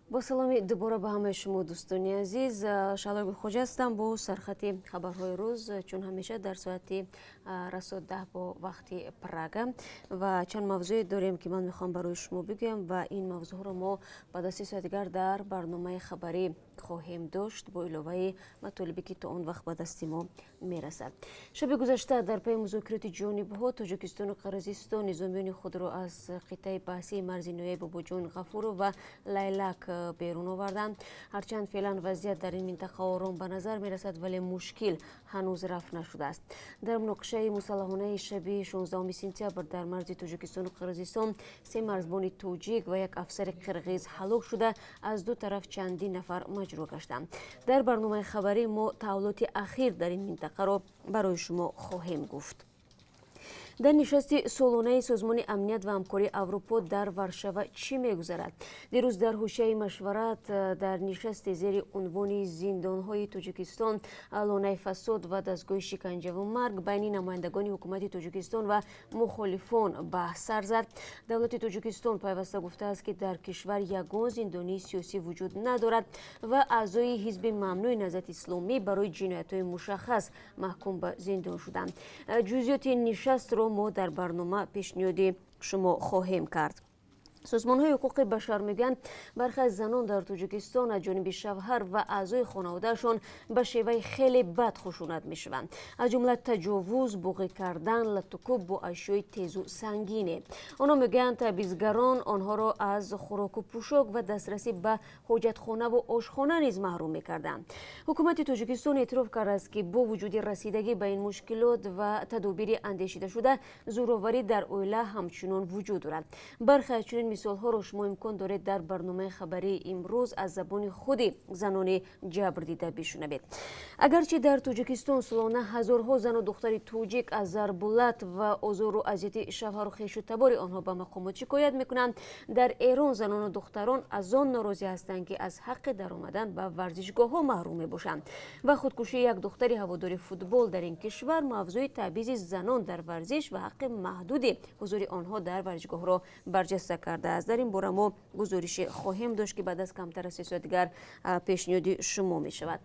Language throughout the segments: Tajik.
Бо саломи дубора ба ҳамаи шумо, дӯстони азиз. Шаҳлои Гулхоҷа ҳастам бо сархати хабарҳои рӯз, чун ҳамеша дар соати расо 10 бо вақти Прага. Ва чанд мавзӯе дорем, ки ман мехоҳам барои шумо бигӯям, ва ин мавзӯъҳоро мо ба дасти соати дигар дар барномаи хабарӣ хоҳем дошт, бо иловаи матолибе, ки то он вақт ба дасти мо мерасад. Шаби гузашта дар пайи музокироти ҷонибҳо Тоҷикистону Қирғизистон низомиёни худро аз қитъаи баҳсии марзи ноҳияи Бобоҷон Ғафуров ва Лайлак берун оварданд. Ҳарчанд феълан вазъият дар ин минтақа ором ба назар мерасад, вале мушкил ҳанӯз рафъ нашудааст. Дар муноқишаи мусаллаҳонаи шаби 16 сентябр дар марзи Тоҷикистону Қирғизистон се марзбони тоҷик ва як афсари қирғиз ҳалок шуда, аз ду тараф чандин нафар маҷрӯҳ гаштанд. Дар барномаи хабарӣ мо таҳаввулоти ахир дар ин минтақаро барои шумо хоҳем гуфт. Дар нишасти солонаи Созмони амният ва ҳамкории Аврупо дар Варшава чӣ мегузарад? Дирӯз дар ҳошияи машварат дар нишасти зери унвони «Зиндонҳои Тоҷикистон, лонаи фасод ва дастгоҳи шиканҷаву марг» байни намояндагони ҳукумати Тоҷикистон ва мухолифон баҳс сар зад. Давлати Тоҷикистон пайваста гуфтааст, ки дар кишвар ягон зиндонии сиёсӣ вуҷуд надорад ва аъзои ҳизби мамнӯи Наҳзати Исломӣ барои ҷиноятҳои мушаххас маҳкум ба зиндон шуданд. Ҷузъиёти нишастро мо дар барнома пешниҳоди шумо хоҳем кард. Созмонҳои ҳуқуқи башар мегӯянд, бархе аз занон дар Тоҷикистон аз ҷониби шавҳар ва аъзои хонаводаашон ба шеваи хеле бад хушунат мешаванд, аз ҷумла таҷовуз, буғӣ кардан, латукӯб бо ашёи тезу сангине. Онҳо мегӯянд, табъизгарон онҳоро аз хӯроку пӯшок ва дастрасӣ ба ҳоҷатхонаву ошхона низ маҳрум мекарданд. Ҳукумати Тоҷикистон эътироф кардааст, ки бо вуҷуди расидагӣ ба ин мушкилот ва тадобири андешидашуда, зӯроварӣ дар оила ҳамчунон вуҷуд дорад. Бархе аз чунин мисолҳоро шумо имкон доред дар барномаи хабарии имрӯз аз забони худи занони ҷабрдида бишунавед. Агарчи дар Тоҷикистон солона ҳазорҳо зану духтари тоҷик аз зарбулат ва озору азияти шавҳару хешу табори онҳо ба мақомот шикоят мекунанд, дар Эрон занону духтарон аз он норозӣ ҳастанд, ки аз ҳаққи даромадан ба варзишгоҳҳо маҳрум мебошанд. Ва худкушии як духтари ҳаводори футбол дар ин кишвар мавзӯи табъизи занон дар варзиш ва ҳаққи маҳдуди ҳузури онҳо дар варзишгоҳро барҷаста кардааст. Дар ин бора мо гузорише хоҳем дошт, ки баъд аз камтар аз 3 соат дигар пешниҳоди шумо мешавад.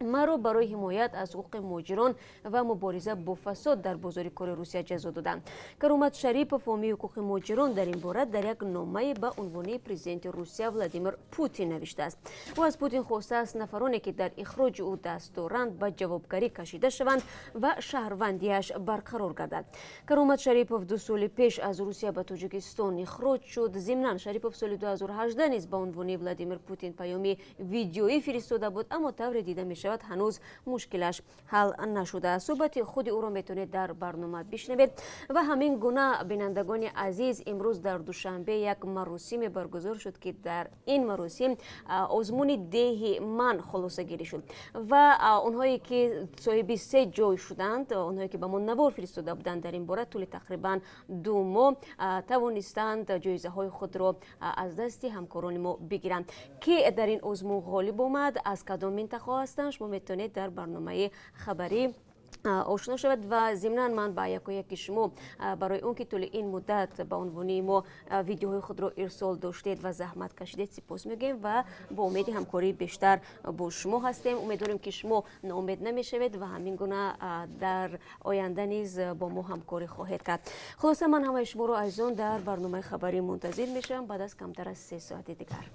Маро барои ҳимоят аз ҳуқуқи муҳоҷирон ва мубориза бо фасод дар бозори кори Русия ҷазо доданд. Каромат Шарипов, ҳомии ҳуқуқи муҳоҷирон, дар ин бора дар як номае ба унвони президенти Русия Владимир Путин навиштааст. Ӯ аз Путин хостааст, нафароне, ки дар ихроҷи ӯ даст доранд, ба ҷавобгарӣ кашида шаванд ва шаҳрвандиаш барқарор гардад. Каромат Шарипов 2 соли пеш аз Русия ба Тоҷикистон ихроҷ шуд. Зимнан, Шарипов соли 2018 низ ба унвони Владимир Путин паёми видеоӣ фиристода буд, аммо тавре дида мешавад, ҳанӯз мушкилаш ҳал нашудааст. Суҳбати худи ӯро метавонед дар барнома бишнавед. Ва ҳамин гуна, бинандагони азиз, имрӯз дар Душанбе як маросиме баргузор шуд, ки дар ин маросим озмуни «Деҳи ман» хулосагирӣ шуд ва онҳое, ки соҳиби се ҷой шуданд, онҳое, ки ба мо навор фиристода буданд дар ин бора, тӯли тақрибан 2 моҳ тавонистанд ҷоизаҳои худро аз дасти ҳамкорони мо бигиранд. Ки дар ин озмун ғолиб омад, аз кадом минтақаҳо ҳастанд, шумо метавонед дар барномаи хабарӣ ошно шавад. Ва зимнан ман ба якояки шумо барои он ки тӯли ин муддат ба унвони мо видеоҳои худро ирсол доштед ва заҳмат кашидед, сипос мегӯем ва бо умеди ҳамкории бештар бо шумо ҳастем. Умедворем, ки шумо ноумед намешавед ва ҳамин гуна дар оянда низ бо мо ҳамкорӣ хоҳед кард. Хулоса, ман ҳамаи шуморо, азизон, дар барномаи хабарӣ мунтазир мешавам баъд аз камтар аз 3 соати дигар.